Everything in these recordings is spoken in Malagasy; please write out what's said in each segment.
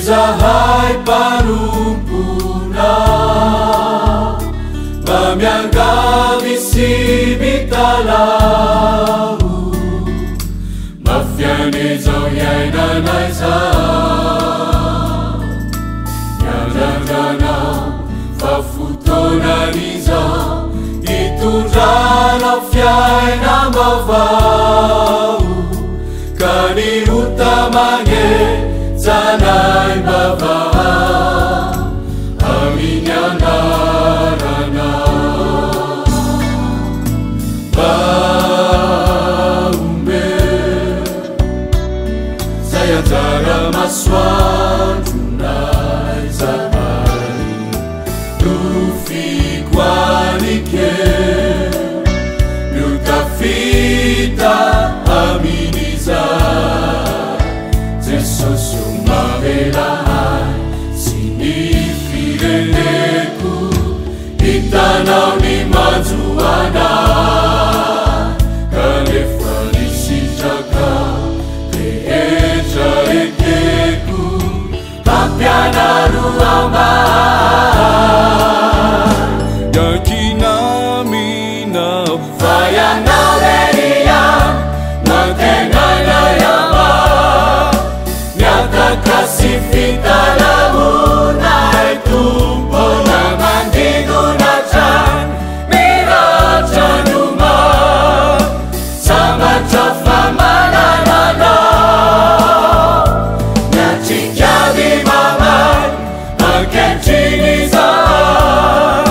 Izahay mpanomponao, mba miangavy sy mitalaho, mafy an'izao iainana izao. Miandrandranao fa fotoanan'izao hitondranao fiainam-baovao, ka ny ota manetsanay mbava amin'ny anaranao. Mba omeo zay anjara masoandronay zahay, nofiko anikeo no tafita amin'izay. Jesosy o mamela ahy sy ny fireneko, hitanao ny manjo anay, kanefa ny sitrakao rehetra ekeko, mpampianaro amay. Yankina aminao fa ianao irery ihany no antenainay ambany, miataka sy fitalahoanay Tompo, na mandidona hatrany miratra ny omaly, sambatra fa manana anao, miatrika ny mamaly ankehitriny izahay,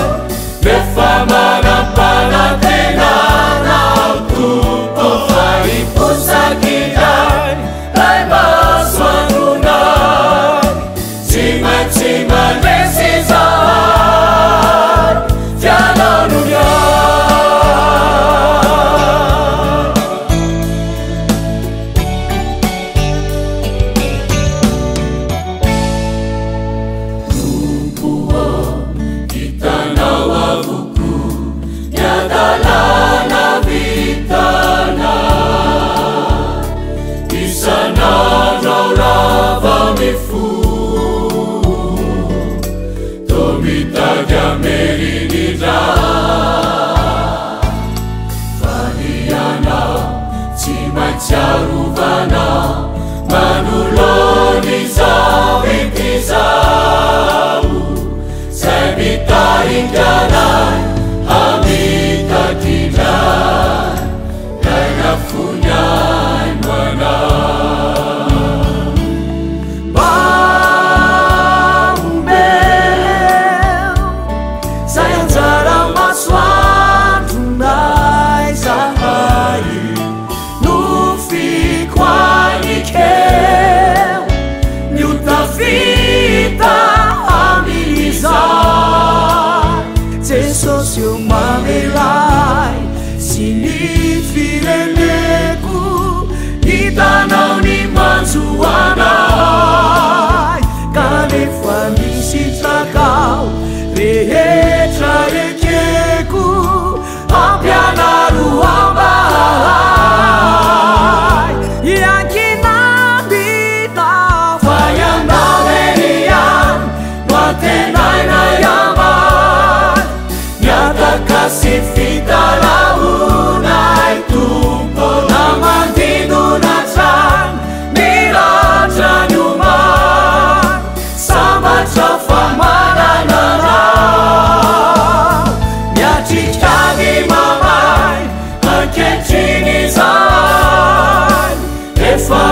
nefa manam-panantenana ao Tompo, fa hiposaka indray lay masoandronay, tsy maintsy mandresy izahay, fianao no miahy. Tompo ô, hitanao avokoa ny hadalana vitanay, isan'andro aho rava mifoha, toa mitady hameriny-dray, fa ny anao tsy maintsy arovanao manoloana izao ity izao, zay mitarika anay hamitak'indray, lay nafony ainy ho anao. Mba omeo zay anjara masoandronay zahay, nofiko anikeo ny ho tafita amin'izay. Jesosy eo mamela ahy sy ny fireneko, hitanao ny manjo anay, kanefa ny sitrakao rehetra ekeko, ampianaro ambahay. Iankina aminao fa ianao irery ihany no antenainay ambany, miataka sy fitalahoanay Tompo, na mandidona hatrany miratra ny omaly, sambatra fa manana anao, miatrika ny mamay ankehitriny izahay, efa